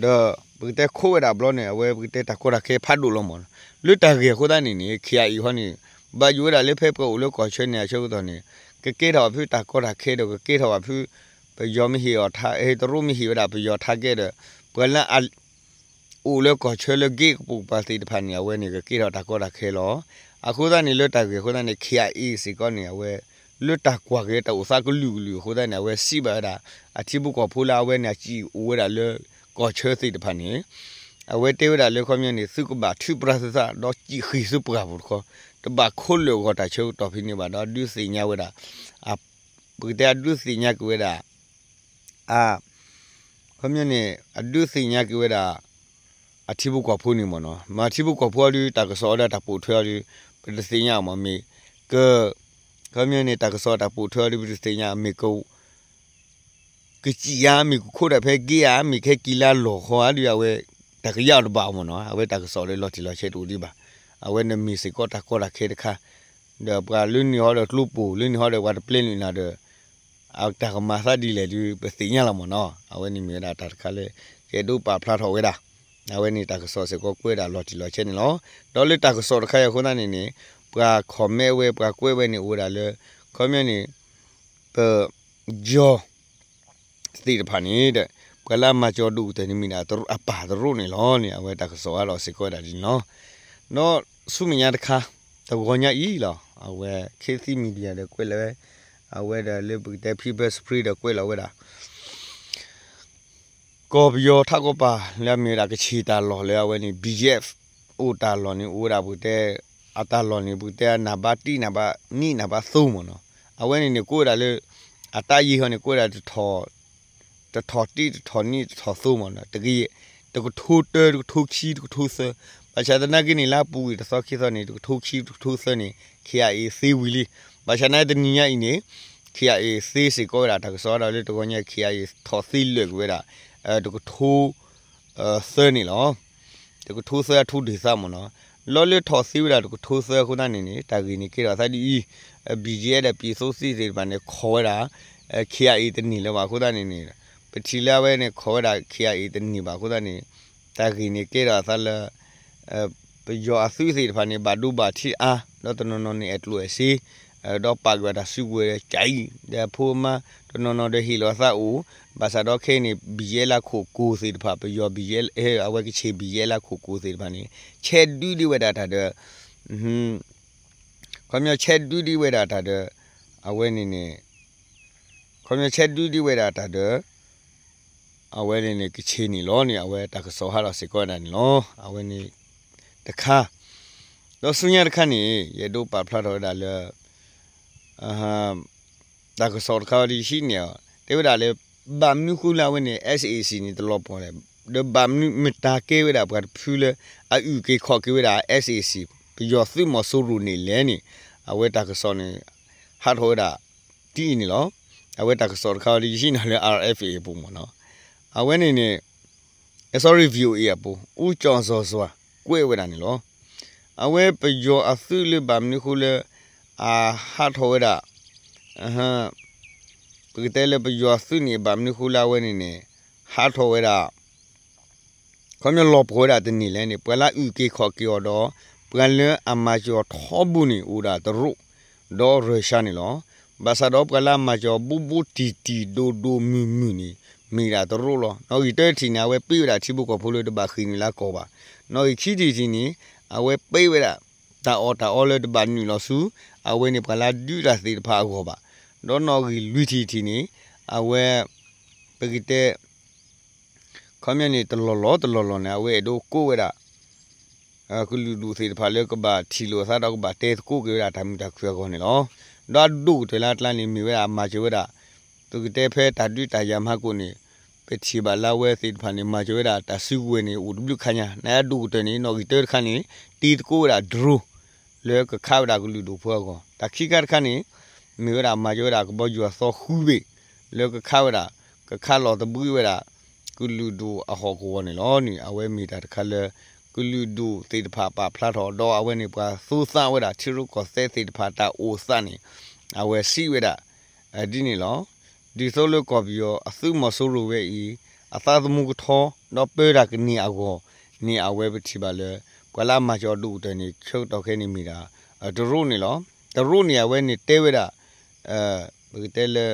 ဒီးပကတဲခိးဝဲဒၣ်ဘျီန့ၣ် အဝဲပကတဲတၢ်ကီတၢ်ခဲဖးဒိၣ်လီၤမ့ၢ်နီၤ. လၢတၢ်ဂ့ၢ်အဃိသတးန့ၣ်န့ၣ် ခ့ၣ်အံၣ်ဃီန့ၣ် ဘၣ်ယိၣ်ဝဲဒၣ်လၢဖဲပှၤအိၣ်လၢကီၢ်ဆၢန့ၣ် အဆၢကတီၢ်န့ၣ် ကကဲထီၣ်ဘၣ်ဖုတၢ်ကီတၢ်ခဲဒီး ကကဲထီၣ်ဘၣ်ဖု ပယီၤမ့ၢ်ဟ့ၣ်အီၤထါ ဟ့ၣ်တရူးမ့ၢ်ဟ့ၣ်ဝဲဒၣ်ပယီၤထါကဲဒီး ပှၤလၢအ အိၣ်လၢကီၢ်ဆၢလၢဂ့ၢ်ကပိာ်ကပၤသ့ၣ်တဖၣ်န့ၣ် အဝဲန့ၣ်ကကဲထီၣ်တၢ်ကီတၢ်ခဲလီၤ. အဃိသတးန့ၣ် လၢတၢ်ဂ့ၢ်အဃိသတးန့ၣ် ခ့ၣ်အံၣ်စ့ၢ်ကီးန့ၣ် အဝဲ လၢတၢ်ကွၢ်က့ၤတၢ်အိၣ်သးကလုာ်ကလုာ်အဃိသတးန့ၣ် အဝဲစံးဘၣ်ဝဲဒၣ် အထံဖိကီၢ်ဖိလၢအဝဲန့ၣ်အစံၣ်အိၣ်ဝဲဒၣ်လၢကီၢ်ဆၢသ့ၣ်တဖၣ်န့ၣ် အဝဲတဲဝဲဒၣ်လၢခီပညီန့ၣ် သုကဘၣ်ထုးပြၢသုသး ဒီးစံၣ်ဃံၢ်သုပှၢ်ပူၤတခီ တဘၣ်ခိးလၢာ်ဂီၤတၢ်ဆၢကတီၢ်ဖဲန့ၣ်ဘၣ်ဒီး ဒုးသ့ၣ်ညါဝဲဒၣ် ပကတဲအဒုးသ့ၣ်ညါက့ၤဝဲဒၣ် အ ခီပညီန့ၣ် အဒုးသ့ၣ်ညါက့ၤဝဲဒၣ် အထံဖိကီၢ်ဖိန့ၣ်မ့ၢ်နီၤ. မ့ၢ်အထံဖိကီၢ်ဖိအီၤဒုး တၢ်ကစီၣ်အီၤဒီးတၢ်ပိာ်ထွဲအီၤဒုး ပတသ့ၣ်ညါအီၤမ့ၢ် မ့ၢ်က ခီပညီန့ၣ် တၢ်ကစီၣ်တၢ်ပိာ်ထွဲအီၤဒုး ပတသ့ၣ်ညါ မ့ၢ်က ကစံၣ်ဧါ မ့ၢ်ကခိးတၢ်ဖဲဂ့ၢ်ဧါ မ့ၢ်ကဟဲက့ၤလၢလီၢ်ဃီဧါဒုး အဝဲ တၢ်ကယၢ်အီၤတဘၣ်အီၤမ့ၢ်နီၤ. အဝဲတၢ်ကစီၣ်လၢလီၤတံၢ်လီၤဆဲးတအိၣ်ဒံးဘၣ်. အဝဲန့ၣ်မ့ၢ်စ့ၢ်ကီးတၢ်ကီတၢ်ခဲတခါ ဒီးပှၤလၢန့ၢ်ဟီဒီးကျိပိၢ် လၢန့ၢ်ဟီဒီးပှၤတပျဲနုာ်နၤဒီး အတၢ်ကမၤသးဒ်လဲၣ်ဒုး ပသ့ၣ်ညါလီၤမ့ၢ်နီၤ. အဝဲန့ၣ်မ့ၢ်ဝဲဒၣ်တၢ်တခါလၢ ယအဲၣ်ဒိးပာ်ဖျါထီၣ်ဝဲဒၣ် အဝဲန့ၣ်တၢ်ကစီၣ်စ့ၢ်ကီးကွဲးဒၣ်လီၤတံၢ်လီၤဆဲးန့ၣ်လီၤ. ဒီးလၢတၢ်ကစီၣ်တခါအံၤအဃိသတးန့ၣ်န့ၣ် ပှၤ comment ဝဲ ပှၤကွဲးဝဲန့ၣ်အိၣ်ဝဲဒၣ်လၢ ခီပညီန့ၣ် ပ ယီၤ သ့ၣ်တဖၣ်န့ၣ်ဒီး ပှၤလၢအမၤစၢၤဒိၣ်ကတၢၢ်န့ၣ်မ့ၢ်ဒၣ်အပၢ်တရူးန့ၣ်လီၤန့ၣ် အဝဲတၢ်ကစီၣ်ဟးထီၣ်စ့ၢ်ကီးဝဲဒၣ်ဒ်န့ၣ်လီၤ. ဒီးဆူမဲာ်ညါတခါ တဂီၤညါအံၤလီၤ အဝဲ Khit Thit Media ဒီးကွဲးလီၤဝဲ အဝဲဒီးလၢပကတဲ People's Spring ဒီးကွဲးလီၤဝဲဒၣ် ကီၢ်ပယီၤထးကီၢ်ပၤလၢအမ့ၢ်ဝဲဒၣ်ကဆ့ၣ်တၢ်လီၢ်လၢအဝဲန့ၣ် ဘံၣ်ယဲၣ် အိၣ်တၢ်လီၢ်န့ၣ် အိၣ်ဝဲဒၣ်ပကတဲ အတၢ်လီၢ်န့ၣ် ပကတဲနံပါတ်တံ နံပါတ်နံ နံပါတ်သိမ့ၢ်နီၤ. အဝဲန့ၣ်န့ၣ် ကိးဝဲဒၣ်လၢ အတၢ်ယံာ်ဟီန့ၣ် ကိးဝဲဒၣ် တထီၣ်တံ တထီၣ်နံ တထီၣ်သိမ့ၢ်နီၤ တကယဲၢ် တကထိတၢ တကထိခံ တကထိသၢ, ဘၣ်ဆၣ်သနာ်က့န့ၣ် လၢအပူၤကွံာ်တသီခံသီန့ၣ် တကထိခံ တကထိသၢန့ၣ် KIA သ့ဝံၤလံ. ဘၣ်ဆၣ်နာ်တနံၤညါအံၤန့ၣ် KIA သ့စ့ၢ်ကီးဝဲဒၣ် တၢ်ကစီၣ်ဒီးလၢတဂီၤညါ KIA ထီၣ်သ့လၢာ်ကွံာ်ဝဲဒၣ် တကထိ သၢန့ၣ်လီၤ. တကထိသၢအထူဒ့ၣ်သးမ့ၢ်နီၤ. လီၤလၢထီၣ်သ့ဝဲဒၣ်တကထိသၢအဃိသတးန့ၣ်န့ၣ် တၢ်ဂ့ၢ်န့ၣ်ကဲထီၣ်အသးဒ်အံၤ, BGF ဒီး ပြည်သူ့စစ် သ့ၣ်တဖၣ်န့ၣ် ခိးဝဲဒၣ် KIA တန့ၢ်လၢၤဘၣ်အဃိသတးန့ၣ်န့ၣ် ပထံၣ်လၢအဝဲန့ၣ်ခိးဝဲဒၣ် KIA တန့ၢ်ဘၣ်အဃိသတးန့ၣ် တၢ်ဂ့ၢ်န့ၣ်ကဲထီၣ်အသးလၢ ပယီၤအသုးသ့ၣ်တဖၣ်န့ၣ် ဘၣ်ဒိဘၣ်ထံးအါ ဒီးတနီၤနီၤန့ၣ် အဲၣ်ကျိၣ်အဲၣ်စ့ ဒီးပာ်ကွံာ်တၢ်စုကဝဲၤကၠးအံၤ ဒီးဖိမါ တနီၤနီၤဒီးဟ့ၣ်လီၤသးအိၣ်, ဘၣ်ဆၣ်ဒီးခဲအံၤန့ၣ် ဘံၣ်ယဲလၢခိၣ်ကိၤသ့ၣ်တဖၣ် ပယီၤဘံၣ်ယဲ အဝဲကဆ့ၣ်ဘံၣ်ယဲလၢခိၣ်ကိၤသ့ၣ်တဖၣ်န့ၣ် ဆဲးဒုးဒံးဝဲဒၣ်တၢ်ဒီး ခီပညီဆဲးဒုးဒံးဝဲဒၣ်တၢ်ဒီး အဝဲန့ၣ်န့ၣ် ခီပညီဆဲးဒုးဒံးဝဲဒၣ်တၢ်ဒီး အဝဲန့ၣ်န့ၣ် ကဆ့ၣ်န့ၣ်လီၤန့ၣ် အဝဲတၢ်ကစီၣ်ဟးထီၣ်စ့ၢ်ကီးဝဲဒၣ်န့ၣ်လီၤ. အဝဲန့ၣ်တခါ, ဒီးဆူညါတခါန့ၣ် ယအဲၣ်ဒိးပာ်ဖျါထီၣ်ဝဲဒၣ်လၢ တၢ်ကစီၣ်တခါဝဲဒၣ်ယဟံးန့ၢ်အီၤ တဲဝဲဒၣ်လၢ ဘၣ်မနုၤဃိလၢအဝဲန့ၣ် SAC န့ၣ် တလီၤပှီၢ်လဲၣ်, ဒီးဘၣ်မနုၤမတၤကဲဝဲဒၣ်ပှၤတဖုလၢ အအုၣ်က့ၤခီၣ်က့ၤဝဲဒၣ် SAC ပယီၤသုးမီၤစိရိၤန့ၣ်လဲၣ်န့ၣ် အဝဲတၢ်ကစီၣ်န့ၣ် ဟးထီၣ်ဝဲဒၣ် ဒ်အံၤန့ၣ်လီၤ. အဝဲတၢ်ကစီၣ်တခါဝဲဒၣ်ယဟံးန့ၢ်လၢ RFA အပူၤမ့ၢ်နီၤ. အဝဲန့ၣ်န့ၣ် sorry VOA အပူၤ ဦးကျော်ဇော်စွာ ကွဲးဝဲဒၣ်န့ၣ်လီၤ. အဝဲပယီၤအသုးလၢဘၣ်မနုၤဃိလၢ အဟးထီၣ်ဝဲဒၣ် ပကတဲလၢပယီၤသုးန့ၣ် ဘၣ်မနုၤဃိလၢအဝဲန့ၣ်န့ၣ် ဟးထီၣ်ဝဲဒၣ် ခီပညီလီၤပှီၢ်ဝဲဒၣ်တန့ၢ်လဲၣ်န့ၣ် ပှၤလၢအအုၣ်က့ၤခီၣ်က့ၤအီၤဒီး ပှၤလၢအမၤစၢၤထီဘိန့ၣ် အိၣ်ဒၣ်တရူး ဒီးရၢၡါန့ၣ်လီၤ. ဘၣ်ဆၣ်ဒီးပှၤလၢအမၤစၢၤဘူးဘူးတံၢ်တံၢ်ဒိၣ်ဒိၣ်မုၢ်မုၢ်န့ၣ် မ့ၢ်ဒၣ်တရူးလီၤ. နီၣ်ဂံၢ်တၢတထံၣ်န့ၣ် အဝဲပ့ၢ်ဝဲဒၣ်ထံဖိကီၢ်ဖိလၢတဘၣ်ဃ့ၢ်နုာ်လၢကီၢ်ဘၣ်. နီၣ်ဂံၢ်ခံထံၣ်တထံၣ်န့ၣ် အဝဲပ့ၢ်ဝဲဒၣ် တၢ်အီၣ်တၢ်အီလၢတဘၣ်နုာ်လီၤဆူ အဝဲန့ၣ်ပှၤလၢအဒုးတၢ်သ့ၣ်တဖၣ်အဂီၢ်ဘၣ်. ဒီးနီၣ်ဂံၢ်လွံၢ်ထံၣ်တထံၣ်န့ၣ် အဝဲ ပကတဲ ခီပညီန့ၣ် တလီၢ်လီၤတလီၢ်လီၤန့ၣ် အဝဲအဲၣ်ဒိးကိးဝဲဒၣ် ကလုာ်ဒူၣ်သ့ၣ်တဖၣ်လၢကဘၣ်ထံၣ်လိာ်အသးဒီးကဘၣ်တဲသကိးက့ၤဝဲဒၣ်တၢ်မုာ်တၢ်ခုၣ်အဂီၢ်န့ၣ်လီၤ. ဒီးအဒိၣ်ကတၢၢ်လၢအကျါန့ၣ် မ့ၢ်ဝဲဒၣ်မၤစၢၤဝဲဒၣ် ပကတဲဖဲတၢ်ဒုးတၢ်ယၤမၤကိၣ်န့ၣ် ပထံၣ်ဘၣ်လၢအဝဲသ့ၣ်တဖၣ်န့ၣ် မၤစၢၤဝဲဒၣ်တၢ်စုကဝဲၤန့ၣ် အိၣ်တဘျုးခါညါ နအဒိၣ်ကတၢၢ်န့ၣ် နီၣ်ဂံၢ်တၢတခါန့ၣ် တ့သကိးဝဲဒၣ် drone လၢကခးဝဲဒၣ်ကလုာ်ဒူၣ်ဖိအဂီၢ် တၢ်ခံခါတခါန့ၣ် မ့ၢ်ဝဲဒၣ်မၤစၢၤဝဲဒၣ်ကဘီယူၤအသီဃုဘ့ၣ် လၢကခးဝဲဒၣ် ကခးလီၤသဘှံးဝဲဒၣ် ကလုာ်ဒူၣ်အဟီၣ်ကဝီၤန့ၣ်လီၤန့ၣ် အဝဲမ့ၢ်တၢ်တခါလၢ ကလုာ်ဒူၣ်သ့ၣ်တဖၣ်ပာ်ဖျါထီၣ် ဒီးအဝဲန့ၣ်ပှၤသူသးဝဲဒၣ်ထံရူၢ်ကီၢ်သဲးသ့ၣ်တဖၣ်တၢ်အိၣ်သးန့ၣ် အဝဲစံးဝဲဒၣ် ဒ်န့ၣ်လီၤ. ဒ်သိးလၢကီၢ်ပယီၤအသုးမီၤစိရိၤဝဲအံၤ အသးသမူကထီ ဒီးပၢတၢ်ကန့ၢ်အဂီၢ်န့ၣ် အဝဲပထံၣ်ဘၣ်လၢ ပှၤလၢအမၤစၢၤအဒိၣ်ကတၢၢ်န့ၣ် ဆၢကတီၢ်ခဲအံၤန့ၣ်မ့ၢ်ဒၣ် တရူးန့ၣ်လီၤ. တရူးန့ၣ် အဝဲန့ၣ်တဲဝဲဒၣ် ပကတဲလၢ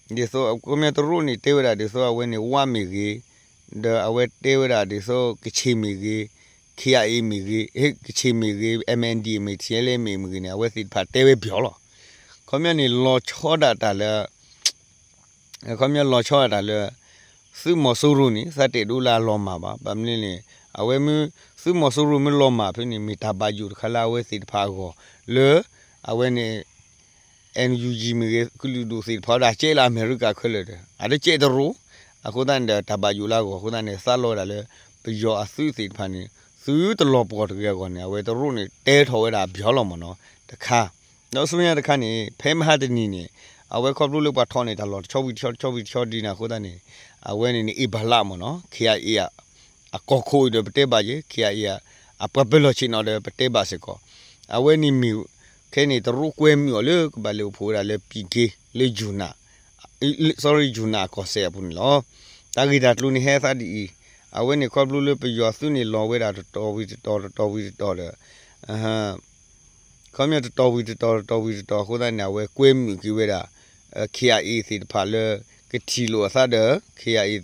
ဒ်သိး ခီပညီတရူးန့ၣ်တဲဝဲဒၣ်ဒ်သိးအဝဲန့ၣ်ဝါမ့ၢ်ဂ့ၤ, ဒီးအဝဲတဲဝဲဒၣ်ဒ်သိးကဆ့ၣ်မ့ၢ်ဂ့ၤ, ခ့ၣ်အ့ၣ်မ့ၢ်ဂ့ၤ, ကဆ့ၣ်မ့ၢ်ဂ့ၤ, အမ်အန်ဒီမ့ၢ်ဂ့ၤ, ထံၣ်လၢမ့ၢ်မ့ၢ်ဂ့ၤန့ၣ် အဝဲသ့ၣ်တဖၣ်တဲဝဲပယီၤလီၤ. ခီပညီန့ၣ် လီၤဆီဒၣ်တၢ်လၢ ခီပညီလီၤဆီဒၣ်တၢ်လၢ သုးမီၤစိရိၤန့ၣ် သးတအဲၣ်ဒိးလၢအလီၤမၢ်ဘၣ်. ဘၣ်မနုၤန့ၣ် အဝဲမ့ၢ် သုးမီၤစိရိၤမ့ၢ်လီၤမၢ်ဖဲန့ၣ် မ့ၢ်တၢ်ဘၣ်ယိၣ်တခါလၢအဝဲသ့ၣ်တဖၣ်အဂီၢ် လၢ အဝဲန့ၣ် NUG မ့ၢ်ဂ့ၤ ကလုာ်ဒူၣ်သ့ၣ်တဖၣ်ဒီး အကဲလၢအမဲရကၤခဲလၢာ်ဒီး အတကဲတရူး အဃိသတးန့ၣ်ဒီး တၢ်ဘၣ်ယိၣ်လၢအဂီၢ်အဃိသတးန့ၣ် သးလီဝဲဒၣ်လၢ ပယီၤအသုးသ့ၣ်တဖၣ်န့ၣ် သုတလီၤပှီၢ်တဂ့ၤအဂီၢ်န့ၣ် အဝဲတရူးန့ၣ် တဲထီၣ်ဝဲဒၣ်ပယီၤလီၤမ့ၢ်နီၤ တခါ ဒီးဆူညါတခါန့ၣ် ဖဲမဟါတနံၤန့ၣ် အဝဲခီဖျိလၢပှၤထီၣ်န့ၢ်တၢ်လီၢ် တဆီဝံၤတဆီ တဆီဝံၤတဆီဒ်န့ၣ်အဃိသတးန့ၣ် အဝဲန့ၣ်န့ၣ် အ့ၣ်ဘၣ်လၢမ့ၢ်နီၤ ခ့ၣ်အ့ၣ် အကီၢ်ခိၣ်အံၤဒီးပတဲဘၣ်က့ၤ ခ့ၣ်အ့ၣ် အပှၤပၢၤလီၢ်ဆ့ၣ်နီၤဒီးပတဲဘၣ်စ့ၢ်ကီး အဝဲန့ၣ်မ့ၢ် ခဲအံၤန့ၣ် တရူးကွဲမုာ်အီၤလၢကဘၣ်လဲၤအိၣ်ဖှိၣ်ဝဲဒၣ်လၢပံၣ်က့လၢယူၤနၣ် sorry ယူၤနၣ်အကီၢ်စဲၣ်အပူၤန့ၣ်လီၤ. တၢ်ဂ့ၢ်တၢ်ကျိၤန့ၣ်ဟဲသးဒ်အံၤ အဝဲန့ၣ်ခီဖျိလၢပယီၤသုးန့ၣ်လီၤဝဲဒၣ်တတီၤဝံၤတတီၤ တတီၤဝံၤတတီၤဒီး ခီပညီတတီၤဝံၤတတီၤ တတီၤဝံၤတတီၤအဃိသတးန့ၣ် အဝဲကွဲမုာ်က့ၤဝဲဒၣ် KIA သ့ၣ်တဖၣ်လၢ ကထံၣ်လိာ်အသးဒီး KIA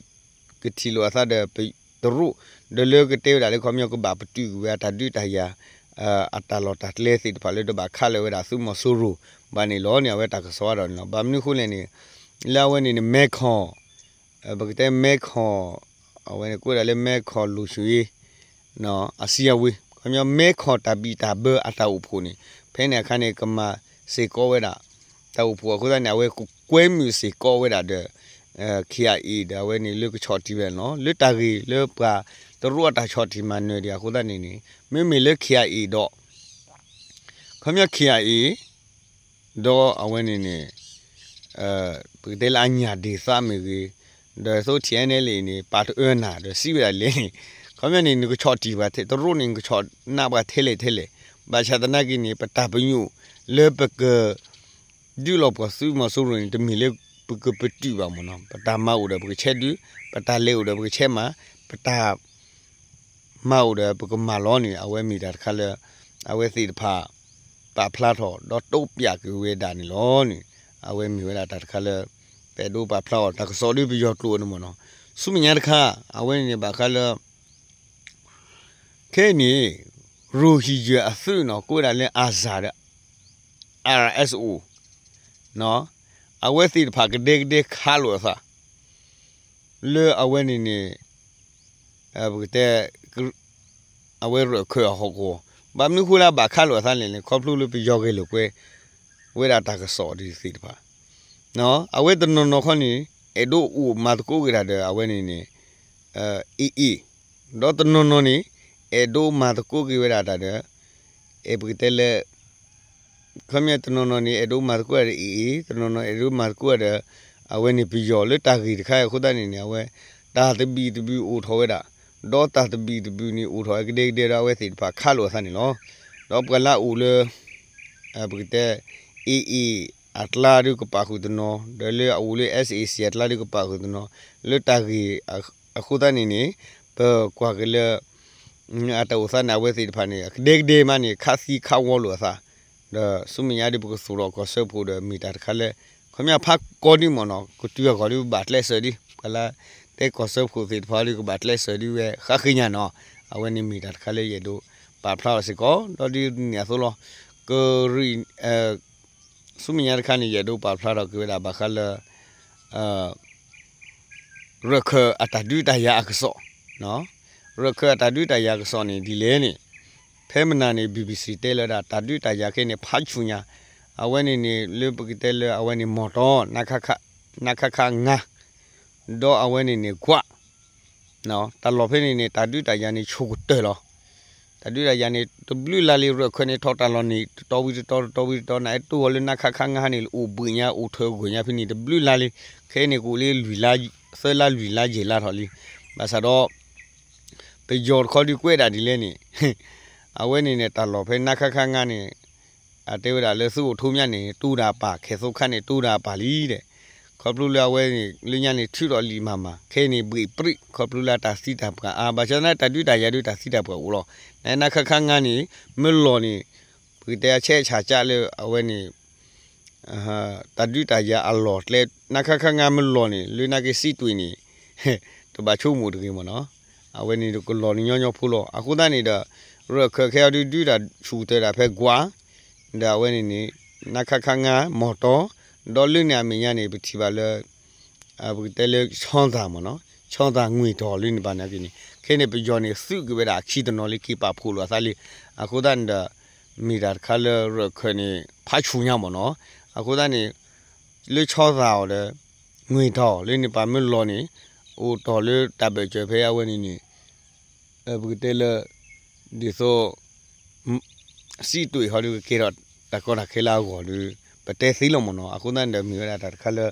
ကထံၣ်လိာ်အသးဒီး တရူး ဒီးလၢကတဲဝဲဒၣ်လၢခီပညီကဘၣ်ပတုာ်ကွံာ်ဝဲအတၢ်ဒုးတၢ်ယၤ အတၢ်လီၢ်တၢ်ကျဲသ့ၣ်တဖၣ်လၢတဘၣ်ခးလၢာ်ဝဲဒၣ်သုးမီၤစိရိၤဘၣ်န့ၣ်လီၤန့ၣ် အဝဲတၢ်ကစီၣ်အါထီၣ်န့ၣ်လီၤ. ဘၣ်မနုၤအဃိလဲၣ်န့ၣ် လၢအဝဲန့ၣ်န့ၣ် မဲခီၣ် ပကတဲမဲခီၣ် အဝဲန့ၣ်ကွဲးဒၣ်လၢမဲခီၣ်လူၢ်ဆူၣ်အ့ အစံယဝ့ ခီပညီမဲခီၣ်တၢ်ဘံၣ်တၢ်ဘၢအတၢ်အိၣ်ဖှိၣ်န့ၣ် ဖဲန့ၣ်အခါန့ၣ် ကမၤစ့ၢ်ကီးဝဲဒၣ် တၢ်အိၣ်ဖှိၣ်အဃိသတးန့ၣ် အဝဲကွဲမုာ်စ့ၢ်ကီးဝဲဒၣ်ဒီး KIA ဒီးအဝဲန့ၣ်လၢကဆီၣ်တံၢ်ဝဲဒၣ်န့ၣ်လီၤ. လၢတၢ်ဂ့ၢ်လၢပှၤတရူးအတၢ်ဆီၣ်တံၢ်မၤနၢၤဒံးအဃိသတးန့ၣ်န့ၣ် မ့မ့ၢ်လၢ KIA ဒီး ခီပညီ KIA ဒီးအဝဲန့ၣ်န့ၣ် ပကတဲလၢအညၣ်ဒ့ၣ်သးမ့ၢ်ဂ့ၤ, ဒီးသိး ထံၣ်အဲၣ်နဲလ့ၣ်န့ၣ် ပာ်တအၢနၤဒီးစံးဝဲဒၣ်လဲၣ်န့ၣ်, ခီပညီန့ၣ် နကဆီၣ်တံၢ်ပှၤထဲ တရူးန့ၣ် နကဆီၣ်နးပှၤထဲလဲၣ်ထဲလဲၣ်, ဘၣ်ဆၣ်သနာ်က့န့ၣ် ပတၢ်ပညိၣ်လၢပက ဒုးလီၤပှီၢ်သုးမီၤစိရိၤန့ၣ် တမ့ၢ်လၢပကပတုာ်ဘၣ်မ့ၢ်နီၤ, ပတၢ်မၤအိၣ်ဒီးပကဆဲးဒုး, ပတၢ်လဲၤအိၣ်ဒီးပကဆဲးမၤ, ပတၢ် မၤအိၣ်ဒီးပကမၤလီၤန့ၣ် အဝဲမ့ၢ်တၢ်တခါလၢ အဝဲသ့ၣ်တဖၣ် ပာ်ဖျါထီၣ် ဒီးတိပျးက့ၤဝဲဒၣ်န့ၣ်လီၤန့ၣ်, အဝဲမ့ၢ်ဝဲဒၣ်တၢ်တခါလၢ ပအဲၣ်ဒိးပာ်ဖျါအီၤ တၢ်ကစီၣ်ဒ်ပယီၤကျိာ်န့ၣ်မ့ၢ်နီၤ, ဆူမဲာ်ညါတခါ အဝဲန့ၣ်န့ၣ် ဘၣ်ဃးလၢ ခဲအံၤန့ၣ် ရိၣ်ဟံၣ်ယဲၢ်အသုးနီၤ ကိးဝဲဒၣ်လၢ အၣ်စၣ်ဒီး RSO အဝဲသ့ၣ်တဖၣ်ကဒဲကဒဲခးလိာ်အသး လၢအဝဲန့ၣ်န့ၣ် ပကတဲ အဝဲရၢၢ်ခၢၣ်အဟီၣ်ကဝီၤ, ဘၣ်မနုၤဃိလၢဘၣ်ခးလိာ်အသးလဲၣ်န့ၣ် ခီဖျိလၢပယီၤဂဲၤလိာ်ကွဲ ဝဲဒၣ်တၢ်ကစီၣ်ဒ်သ့ၣ်တဖၣ် အဝဲတနီၤနီၤခီန့ၣ် အဲၣ်ဒိးအိၣ်မၤသကိးက့ၤတၢ်ဒီးအဝဲန့ၣ်န့ၣ် AA, ဒီးတနီၤနီၤန့ၣ် အဲၣ်ဒိးမၤသကိးက့ၤဝဲဒၣ်တၢ်ဒီး အဲၣ်ပကတဲလၢ ခီပညီတနီၤနီၤန့ၣ် အဲၣ်ဒိးမၤသကိးတၢ်ဒီး AA, တနီၤနီၤအဲၣ်ဒိးမၤသကိးတၢ်ဒီး အဝဲန့ၣ်ပယီၤလၢတၢ်ဂ့ၢ်တခါအံၤအဃိသတးန့ၣ်န့ၣ် အဝဲ တၢ်သဘံၣ်သဘုၣ်အိၣ်ထီၣ်ဝဲဒၣ်, ဒီးတၢ်သဘံၣ်သဘုၣ်န့ၣ်အိၣ်ထီၣ်ဝဲကဒဲကဒဲဒီးအဝဲသ့ၣ်တဖၣ်ခးလိာ်အသးန့ၣ်လီၤ. ဒီးပှၤလၢအအိၣ်လၢ ပကတဲ AA အကျါဒုးကပာ်ဃုာ်တနီၤ, ဒီးလၢအအိၣ်လၢ SAC အကျါဒုးကပာ်ဃုာ်တနီၤ, လၢတၢ်ဂ့ၢ်အဃိသတးန့ၣ်န့ၣ် ပကွၢ်က့ၤလၢ အတၢ်အိၣ်သးန့ၣ် အဝဲသ့ၣ်တဖၣ်န့ၣ် အကဒဲကဒဲမးန့ၣ် ခးသံခးဝီလိာ်အသး, ဒီးဆူမဲာ်ညါဒ်ပကသူၣ်ထီၣ်ကီၢ်စၢဖှိၣ်ဒီးမ့ၢ်တၢ်တခါလၢ ခီပညီဖးကီဒ်မ့ၢ်နီၤ ကတုၤအဂီၢ်ဒ်ပဘၣ်ကျဲးစၢးဒ် ပှၤလၢတဲကီၢ်စၢဖှိၣ်သ့ၣ်တဖၣ်ဒ်ကဘၣ်ကျဲးစၢးဒ်ဝဲဃါဃ့ညါနီၤ, အဝဲန့ၣ်မ့ၢ်တၢ်တခါလၢယအဲၣ်ဒိးပာ်ဖျါအီၤစ့ၢ်ကီး ဒီးဒ်န့ၣ်အသိးလီၤ. ကရံၣ် ဆူမဲာ်ညါတခါန့ၣ် ယအဲၣ်ဒိးပာ်ဖျါထီၣ်က့ၤဝဲဒၣ်ဘၣ်ဃးလၢ ရၢၢ်ခၢၣ်အတၢ်ဒုးတၢ်ယၤအကစီၣ်, ရၢၢ်ခၢၣ်အတၢ်ဒုးတၢ်ယၤကစီၣ်န့ၣ် ဒ်လဲၣ်န့ၣ် ဖဲမနၤန့ၣ် BBC တဲလၢဒၣ် တၢ်ဒုးတၢ်ယၤခဲအံၤန့ၣ် ဖးဆူၣ်ညါ, အဝဲန့ၣ်န့ၣ် လၢပကတဲလၢအဝဲန့ၣ် မီၢ်တီ နခခ နခခ ငါး ဒီးအဝဲန့ၣ်န့ၣ် ကွး တၢ်လီၢ်ဖဲန့ၣ်န့ၣ် တၢ်ဒုးတၢ်ယၤန့ၣ် ဆိကတၢၢ်လီၤ. တၢ်ဒုးတၢ်ယၤန့ၣ် တဘျုးလါလံ ရၢၢ်ခၢၣ်န့ၣ် ထီၣ်တၢ်လီၢ်န့ၣ် တတီၤဝံၤတတီၤ တတီၤဝံၤတတီၤ နအဲၣ်ဒိးအီၤလၢ နခခ ငါး န့ၣ် အိၣ်ဘှံးညါ အိၣ်ထၢၣ်ဂီၤညါဖဲန့ၣ် တဘျုးလါလံ. ခဲအံၤန့ၣ် ကအိၣ်လၢလွံၢ်လါ သၢလါလွံၢ်လါယဲၢ်လါထီၣ်လံ. ဘၣ်ဆၣ်ဒီး ပယီၤတခီဒုးကွဲးဒၣ်ဒ်လဲၣ်န့ၣ် အဝဲန့ၣ်န့ၣ် တၢ်လီၢ်ဖဲ နခခ ငါး န့ၣ် အတဲဝဲဒၣ်လၢသုးအိၣ်ထူမးန့ၣ် တူၢ်ဒၣ်ပာ် ခဲသိခါန့ၣ် တူၢ်ဒၣ်ပာ်လံဒီး ခီဖျိလၢအဝဲန့ၣ် လၢညါန့ၣ် ထုးထီၣ်လံာ်မၤမၤ ခဲအံၤန့ၣ် ဘှံးပြံး ခီဖျိလၢတၢ်သံတၢ်ပှၢ်အါ ဘၣ်ဆၣ်သနာ်က့ တၢ်ဒုးတၢ်ယၤဒုးတၢ်သံတၢ်ပှၢ်အိၣ်လီၤ. န နခခ ငါး န့ၣ် မ့ၢ်လီၤန့ၣ် ပကတဲအဆဲးဆၣ်ကၢ်လၢအဝဲန့ၣ် တၢ်ဒုးတၢ်ယၤအလီၢ်ကျဲ နခခ ငါး မ့ၢ်လီၤန့ၣ် လၢနာ်က့စံးတွ့ၣ်န့ၣ် တဘၣ်ဆိကမိၣ်တဂ့ၤမ့ၢ်နီၤ. အဝဲန့ၣ်ကလီၤန့ၣ်ညီညီဖိလီၤ. အဃိသတးန့ၣ်ဒီး ရၢၢ်ခၢၣ်ခဲအံၤဒုးဒုးတၢ်ဆူၣ်ကတၢၢ်ဒၣ်ဖဲကွး ဒီးအဝဲန့ၣ်န့ၣ် နခခ ငါး မီၢ်တီ ဒီးလၢန့ၣ်အမဲာ်ညါန့ၣ် ပထံၣ်ဘၣ်လၢ ပကတဲလၢ ဆီသၣ်မ့ၢ်နီၤ ဆီသၣ်ငွေတောင် လၢန့ၣ်ဘၣ်နာ်က့န့ၣ် ခဲအံၤန့ၣ် ပယီၤန့ၣ် သုးက့ၤဝဲဒၣ်အခံတနီၤလၢက့ၤပာ်ဖှိၣ်လိာ်အသးလံ. အဃိသတးန့ၣ်ဒီး မ့ၢ်တၢ်တခါလၢရၢၢ်ခၢၣ်န့ၣ် ဖးဆူၣ်ညါမ့ၢ်နီၤ. အဃိသတးန့ၣ် လၢဆီသၣ်အီၤဒီး ငွေတောင် လၢန့ၣ်ပာ်မ့ၢ်လီၤန့ၣ် အိၣ်တီၢ်လၢတၢ်ဘၢၣ်စၢၤဖဲအဝဲန့ၣ်န့ၣ် ပကတဲလၢ ဒ်သိး စံးတွ့ၣ်ဟီဒုးကကဲထီၣ်တၢ်ကီတၢ်ခဲလၢအဂီၢ်ဒီး ပတဲသ့လီၤမ့ၢ်နီၤ. အဃိသတးန့ၣ်ဒီးမ့ၢ်ဝဲဒၣ်တၢ်တခါလၢ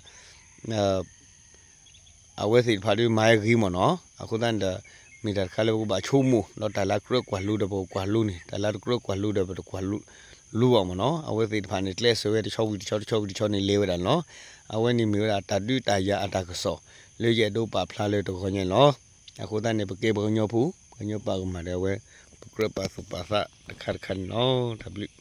အဝဲသ့ၣ်တဖၣ်ဒုးမၤအဂ့ၤမ့ၢ်နီၤ. အဃိသတးန့ၣ်ဒီး မ့ၢ်တၢ်တခါလၢပကဘၣ်ဆိကမိၣ် ဒီးတၢ်လၢကြၢးကွၢ်လိဒီးပကကွၢ်လိန့ၣ် တၢ်လၢတကြၢးကွၢ်လိဒီးပတကွၢ်လိဘၣ်မ့ၢ်နီၤ. အဝဲသ့ၣ်တဖၣ်န့ၣ် ကျဲးစၢးဝဲတဆီဝံၤတဆီ တဆီဝံၤတဆီန့ၣ်လဲၤဝဲဒၣ်န့ၣ်လီၤ. အဝဲန့ၣ်မ့ၢ်ဝဲဒၣ်တၢ်ဒုးတၢ်ယၤအတၢ်ကစီၣ် လၢယအဲၣ်ဒိးပာ်ဖျါလၢတဂီၤညါန့ၣ်လီၤ. အဃိသတးန့ၣ် ပကဲပှၤကညီဖိ, ပှၤကညီပာ်ကမၣ်ဒီးအဝဲ, ပကြၢးပာ်သူၣ်ပာ်သးတခါတခါန့ၣ်လီၤ. တၢ်ဘျုး